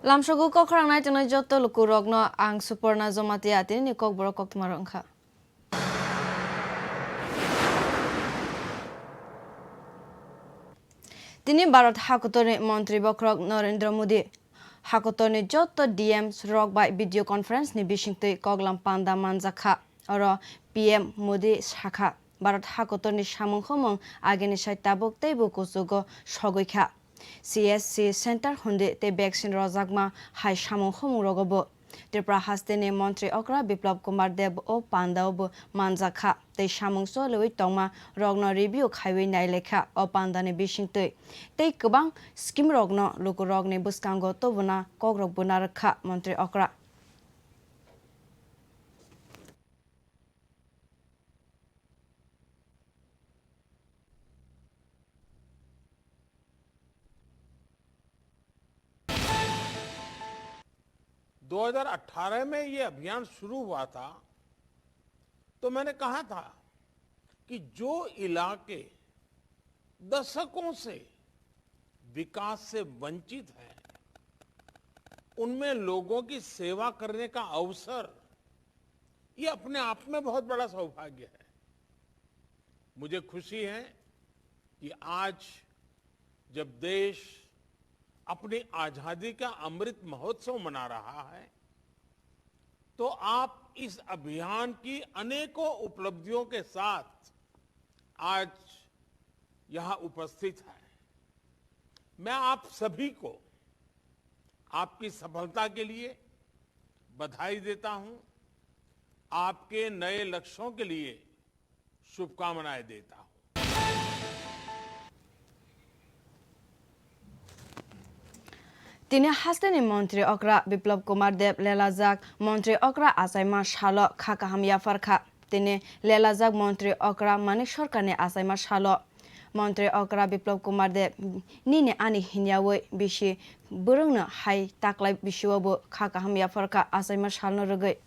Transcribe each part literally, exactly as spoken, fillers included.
Lamsogo kok khorang nai tongnai joto lukurokno ang Suporna Jomatia, tinini kokborok koktwmarok wngkha. Tini Bharat hakotorni montri bokhorok Narendra Modi hakotorni joto D Ms rok bai video conference ni bisingtwi koklam panda manjakha. Oro P M Modi sakha, Bharat hakotorni samung humung agini sai tabuk teibo kuchugo sogwi kha. C S C center hundi tei vaccine rojakma hai samung humung rogo bo. Tripura hasteni montri okra Biplab Kumar Deb o pandao bo manjakha tei samung choliwi tongma rokno review khaiwi nailekha o pandani bisingtwi. Tei kwbang scheme rokno lukurokni bwskango tubuna kokrok bo narwkha montri okra. दो हज़ार अठारह में ये अभियान शुरू हुआ था, तो मैंने कहा था कि जो इलाके दशकों से विकास से वंचित हैं, उनमें लोगों की सेवा करने का अवसर, ये अपने आप में बहुत बड़ा सौभाग्य है। मुझे खुशी है कि आज जब देश अपनी आजादी का अमृत महोत्सव मना रहा है, तो आप इस अभियान की अनेकों उपलब्धियों के साथ आज यहाँ उपस्थित हैं। मैं आप सभी को आपकी सफलता के लिए बधाई देता हूं, आपके नए लक्ष्यों के लिए शुभकामनाएं देता हूं। Tini hasteni montri okra Biplab Kumar Deb lelajak montri okra achaima salo kha kaham yapharkha. Tini lelajak montri okra Manik Sarkarni achaima salo montri okra Biplab Kumar Deb nini ani hinyawi bisi bwrwngno hai taklai bisiwo bo kha kaham yapharkha achaima salno rwgwi.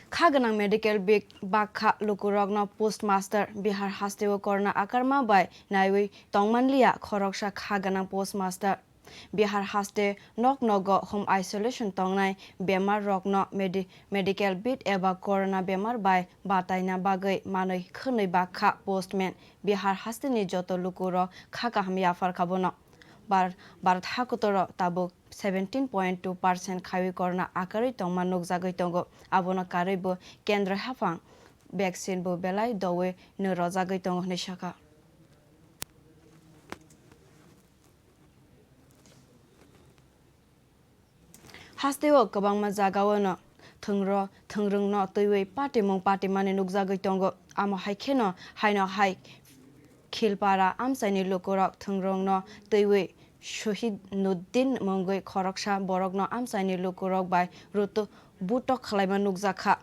Kha gwnang medical bag bakha lukurokno postmaster. Bihar hasteo corona akarma bai naiwi tongmanliya khoroksa kha gwnang postmaster. Bihar haste nok nogo home isolation tongnai bemar rokno medi-, medical bed eba corona bemar bai bataina bagwi manwi khwnwi bakha postman. Bihar hasteni joto lukurok kha kaham yapharkha bono. Bar-, Bharat hakotoro tabuk seventeen point two percent khaiwi corona akarwi tongma nukjagwi tongo. Abono karwi bo kendro haphang vaccine bo belai dowi no rojagwi tongo hwnwi sakha. Hasteo kwbangma jagao no thwngro-, thwngrwngno twiwi patimung patimani nukjagwi tongo. Amo hai kheno haino hai Khilpara amchaini lukurok thwngrwngno twiwi Shohinuddin mungwi khoroksa borokno amchaini lukurok bai rutu butok khwlaima nukjakha.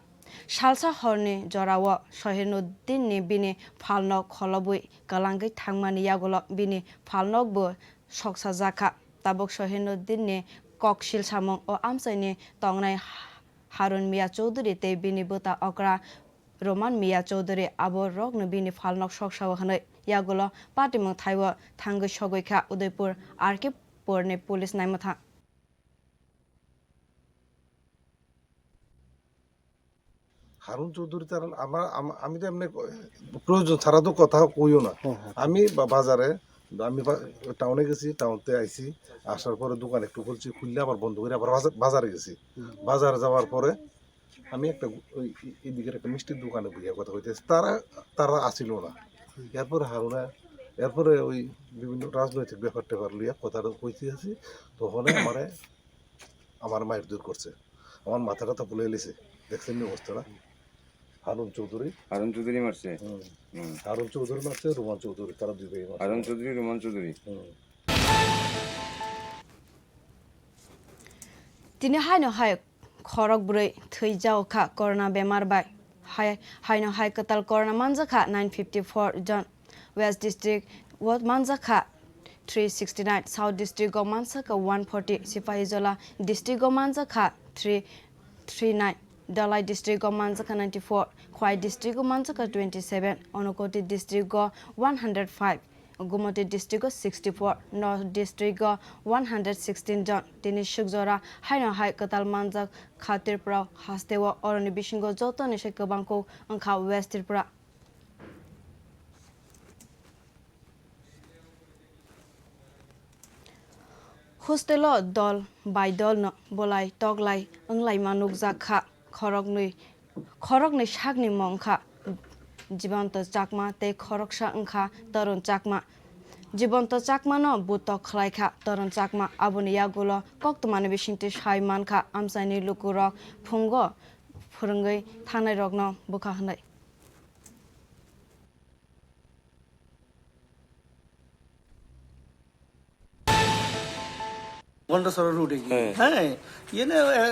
Salsa horni jorao Shohinuddinni bini phalnok kholobwi kwlangwi thangmani yagulo bini phalnokbo soksajakha. Tabuk Shohinuddinni koksil samung o amchaini tongnai Harun Miya Chowdhury tei bini bwta okra Roman Miya Chowdhury abo rokno bini phalnok soksao hwnwi yagulo patimung thaibo thangwi sogwi kha Udaipur R K Purni police naimwthang. Harun চৌধুরী তার আমার আম-, আমি তো এমনি ক-, প্রয়োজন ছাড়া তো কথা কইও না। হ্যাঁ, হ্যাঁ। আমি বা-, বাজারে, আমি বা-, টাউনে গেছি, টাউনতে আইছি, আসার পরে দোকান একটু খুলছি, খুললে আবার বন্ধ করে আবার বাজা-, বাজারে গেছি। হুম। বাজারে যাওয়ার পরে আমি একটা গু-, ওই এ-, এদিকের একটা মিষ্টির দোকানে গিয়ে কথা কইতেছি, তারা, তারা আসিল না। হুম। এরপরে হারুনা, এরপরে ওই বিভিন্ন রাজনৈতিক ব্যাপার ট্যাপার লইয়া কথা কইতে আছি, তখন আমারে আমার মারধর করছে, আমার মাথা টাথা ফুলে লিছে, দেখছেন নি অবস্থাটা? হারুন চৌধুরী। হারুন চৌধুরী মারছে? হুম। হুম। হারুন চৌধুরী মারছে, রোমান চৌধুরী, তারা দুই ভাই মারছে। হারুন চৌধুরী, রোমান চৌধুরী। হুম। Tini haino hai khorok bwrwi thwijao kha corona bemar bai. Hai, haino hai kwtal corona manjakha nine fifty four jon. West District o manjakha three sixty nine, South District o mansakha one forty, Sipahijola District o manjakha three three nine, Dhalai district o manjakha ninety four, Khwai district o manjakha twenty seven, Unakoti district o one hundred five, Gumoti district o sixty four, North district o one hundred sixteen jon. Tini sukjora haino hai kwtal manjak kha Tripura haste o, oroni bisingo jotoni se kwbang kuk wngkha West Tripura. Hostel o dol bai dol no bolai toklai wnglaima nukjak kha. Khoroknwi, khoroknwi sakni mung wngkha Jibanto Chakma tei khoroksa wngkha Torun Chakma. Jibanto Chakma no butok khlai kha Torun Chakma. Aboni yagulo koktwmani bisingtwi sai mankha amchaini lukurok phungo phwrwngwi thangnai rokno bwkha hwnwi. Gandacherra রোডে গিয়ে। হ্যাঁ। হ্যাঁ, ইয়ে না, এ,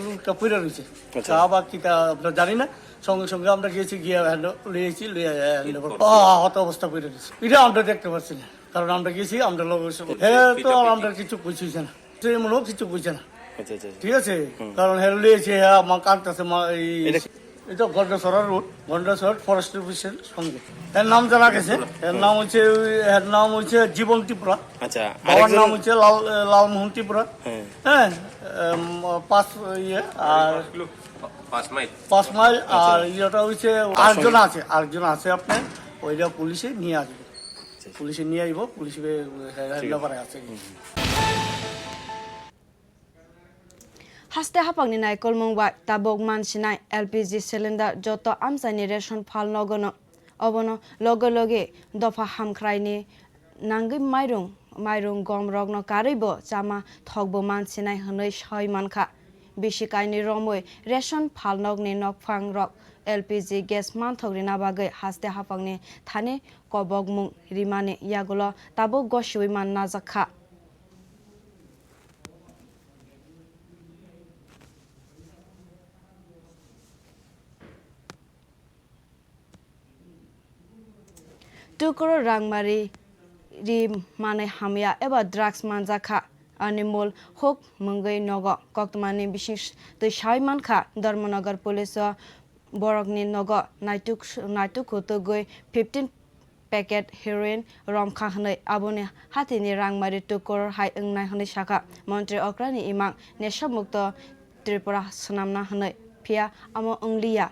লোকটা পড়ে রয়েছে। আচ্ছা। চা বা কিতা আমরা জানি না, সঙ্গে সঙ্গে আমরা গেছি, গিয়ে হ্যান্ড লিয়েছি, লিয়ে হ্যান্ড ওভার। আ, হত অবস্থা পড়ে রয়েছে। এটা আমরা দেখতে পাচ্ছি না, কারণ আমরা গেছি, আমরা লোক হ্যাঁ, তো আর আমরা কিছু বুঝছি না। তো এমনও কিছু বুঝে না। আচ্ছা, আচ্ছা, আচ্ছা। ঠিক আছে? হুম। কারণ হ্যাঁ লিয়েছে, হ্যাঁ, আমার কান্তাছে, মা, এই এটা এটা গন্ডাছড়া রোড, গন্ডাছড়া ফরেস্ট অফিসের সঙ্গে। এর নাম জানা গেছে, এর নাম হচ্ছে, এর নাম হচ্ছে জীবন ত্রিপুরা। আচ্ছা, বাবার আরেকজন নাম হচ্ছে লাল, লালমোহন ত্রিপুরা। হ্যাঁ। হ্যাঁ, এম, পাঁচ ইয়ে, আর পাঁচ মাইল। পাঁচ মাইল, আচ্ছা। আর ইয়েটা হচ্ছে আরেকজন আছে, আরেকজন আছে আপনার, ওইটা পুলিশে নিয়ে আসবে। আচ্ছা। পুলিশে নিয়ে আসবো, পুলিশে হ্যান্ড ওভারে আছে। Haste haphangni naikolmung bai tabuk mansinai L P G cylinder joto amchaini ration phalnogo no. Obono loge loge dopha hamkraini nangwi mairung, mairung gom rokno karwi bo chama thokbo mansinai hwnwi soi mankha. Bisi kainwi romwi ration phalnokni nokphang rok L P G gas manthok rina bagwi haste haphangni thani kobokmung rimani yagulo tabuk gosiwi man najak kha. Tukuro rangmari ri manwi hamya eba drugs manjakha, ani mul huk mungwi nogo koktwmani bising twi sai mankha Dharmanagar police o borokni nogo naituk naituk kutugwi fifteen packet heroin romkha hwnwi aboni hathini rangmari two crore hai wngnai hwnwi sakha. Montri okrani imang Nesha Mukto Tripura swnamna hwnwi, phiya amo wngliya.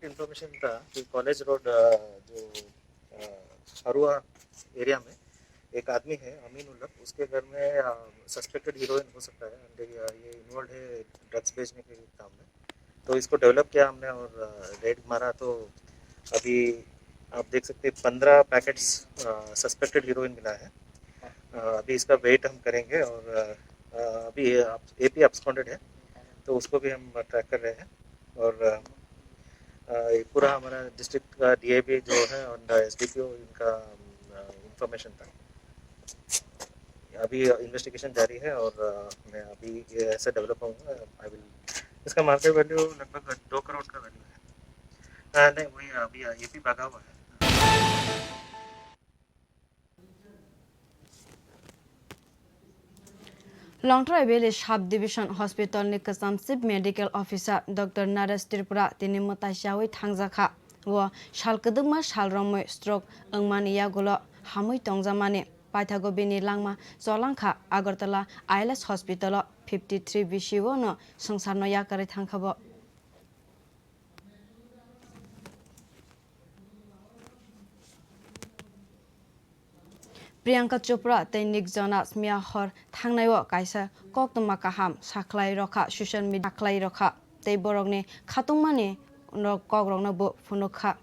Information था कि college road, अ, जो, अ, हरुआ एरिया में एक आदमी है अमीन उल्लक, उसके घर में, अ, सस्पेक्टेड हीरोइन हो सकता है, and ये, ये इन्वॉल्व है ड्रग्स बेचने के काम में। तो इसको डेवलप किया हमने और, अ, रेड मारा तो अभी आप देख सकते हैं पन्द्रह पैकेट्स, अ, सस्पेक्टेड हीरोइन मिला है। अ, अभी इसका वेट हम करेंगे और, अ, अ, अभी ये आप, एपी अब्सकॉन्डेड है, तो उसको भी हम ट्रैक कर रहे हैं। और, अ, अ, ये पूरा हमारा डिस्ट्रिक्ट का डीआईबी जो है और एसडीपीओ इनका, अ, इंफॉर्मेशन था। अभी इन्वेस्टिगेशन जारी है और, अ, मैं अभी ये ऐसे डेवलप होऊंगा, आई विल, इसका मार्केट वैल्यू लगभग दो करोड़ का वैल्यू है। अ, नहीं, वही अभी एपी भागा हुआ है। Longtrai Valley Sub Division Hospital ni kwcham Chief Medical Officer Doctor Naresh Tripura tini mwtai chawi thangjakha. O sal kwdwkma sal romwi stroke wngmani yagulo hamwi tongjakmani. Paithago bini langma cholangkha Agartala I L S Hospital o fifty three B C O no swngcharno yakarwi thangkha bo. Priyanka Chopra tei Nick Jonas miya hor thangnai o kaisa koktwma kaham sakhlai rokha, social media sakhlai rokha tei borokni khatungmani nok kokrokno bo phunukha.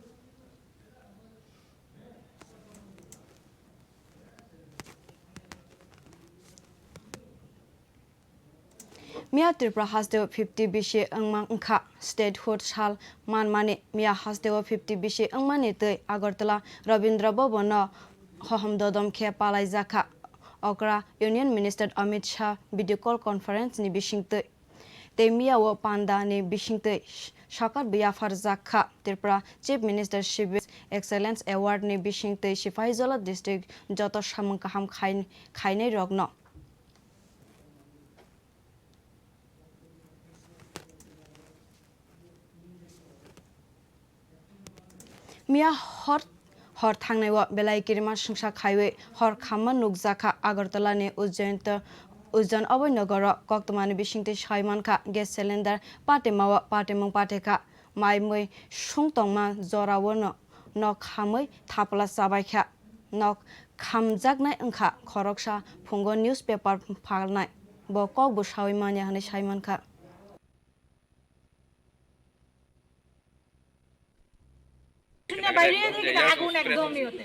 Miya Tripura hasteo fifty bisi wngma wngkha, statehood sal manmani. Miya hasteo fifty bisi wngmani twi Agartala Rabindra Bhavan no hohom dodom khe palaijakha. Okra Union Minister Amit Shah video call conference ni bisingtwi. Tei miya o panda ni bisingtwi sarkar bo yapharjak kha. Tripura Chief Minister Shivraj Excellence Award ni bisingtwi Sipahijala district joto samung kaham khai-, khainai rokno. Miya hor, hor thangnai o belai kirima swngsa khaiwi hor khamma nukjakha Agartala ni Ujjayan to, Ujjayan Abhay Nagar o koktwma ni bisingtwi sai mankha gas cylinder patimao patimung patikha. Mai mui sung tongma jorao no nok khamwi thapla chabaikha. Nok khamjaknai wngkha khoroksa phungo newspaper phalnai. Bo kok bo sawi manya hwnwi sai mankha. শুনে বাইরে থেকে কিন্তু আগুন একদমই ওতে।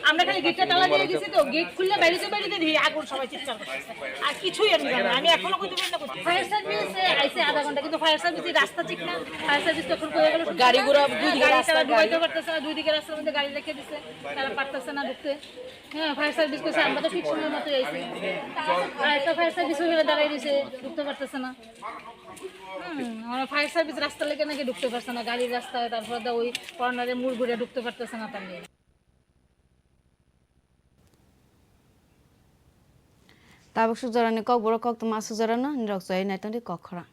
আমরা খালি গেটটা তালা দিয়ে গেছি তো, গেট খুললে বাইরে থেকে বাইরে দিয়ে আগুন সবাই চিৎকার করতেছে। আর কিছুই আমি জানি না। আমি এখনো কইতে পারি না কইতে। ফায়ার সার্ভিস আইছে আধা ঘন্টা, কিন্তু ফায়ার সার্ভিস রাস্তা ঠিক না। ফায়ার সার্ভিস তো এখন কই গেল? গাড়ি ঘোড়া দুই দিকে গাড়ি রাস্তা, তারা ঢুকাইতে পারতেছে না, দুই দিকে রাস্তার মধ্যে গাড়ি রেখে দিছে, তারা পারতেছে না ঢুকতে। হ্যাঁ, ফায়ার সার্ভিস কইছে, আমরা তো ঠিক সময় মতো আইছি। আর একটা ফায়ার সার্ভিস ওখানে দাঁড়াই রয়েছে, ঢুকতে পারতেছে না। হুম, আমরা ফায়ার সার্ভিস রাস্তা লেগে নাকি ঢুকতে পারছে না, গাড়ির রাস্তায়, তারপর দা ওই কর্নারে মুড় ঘুরে ঢুকতে পারতেছে না তার লেগে। Tabuk sujorani kok borok koktwma sujorano nirok choi naitongdi kok khorang.